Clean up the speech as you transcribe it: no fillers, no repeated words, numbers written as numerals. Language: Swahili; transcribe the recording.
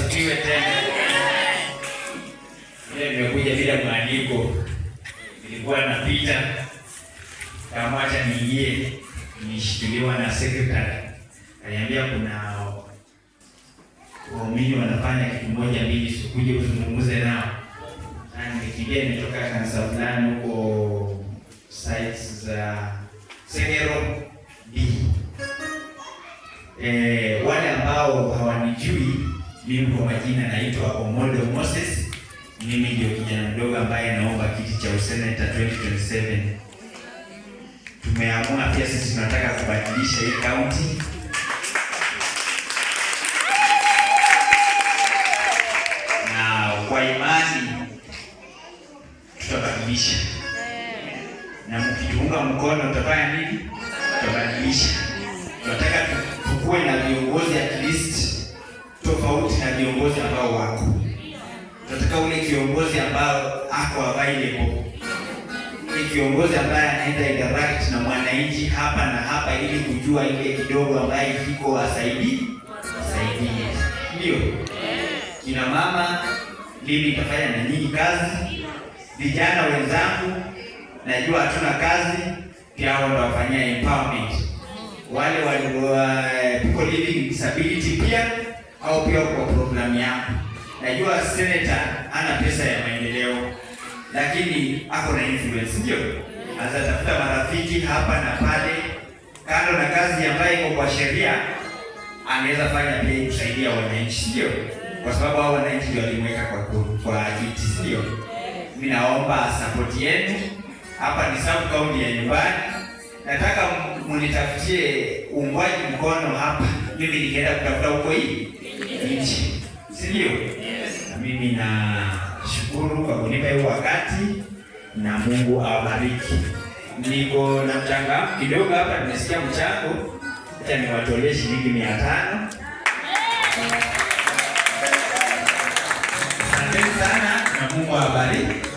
Asifiwe tena. Ile nimekuja bila mwaliko, nilikuwa napita kama acha niingie, nishikiliwa na secretary, kaniambia kuna waumini wanafanya kitu moja mbili, sikuje uzungumze nao. Na nimekimbia, nimetoka kanisa fulani huko sites za Segero B. Wale ambao hawanijui mimi kwa majina naitwa Omodo Moses. Mimi ndio kijana mdogo ambaye naomba kiti cha useneta 2027. Tumeamua pia sisi tunataka kubadilisha hii county. Na kwa imani tutabadilisha, na mkituunga mkono tutafanya nini? Tutabadilisha. Tunataka tukuwe na viongozi at least tofauti na viongozi ambao wako. Tunataka ule kiongozi ambao ako available, ule kiongozi ambaye anaenda interact na mwananchi hapa na hapa, ili kujua ile kidogo ambaye iko asaidie, asaidie. Ndio kina mama, mimi nitafanya na nyinyi kazi. Vijana wenzangu, najua hatuna kazi, pia hao ndo wafanyia empowerment wale wa people living with disability pia au pia kwa programu yangu. Najua senator ana pesa ya maendeleo, lakini ako na influence, ndio anaweza tafuta marafiki hapa na pale, kando na kazi ambayo iko kwa sheria, anaweza fanya pia kusaidia wananchi, ndio kwa sababu hao wananchi ndio walimweka kwa kiti, ndio. Mimi naomba support yenu. Hapa ni sub county ya nyumbani, nataka munitafutie uungwaji mkono hapa, mimi nikienda kutafuta huko hii nchi, si ndio? Na mimi nashukuru kwa kunipa hiyo wakati na Mungu awabariki. Niko na mchangamko kidogo hapa, nimesikia mchango, acha niwatolee shilingi 500. Asanteni sana na Mungu awabariki.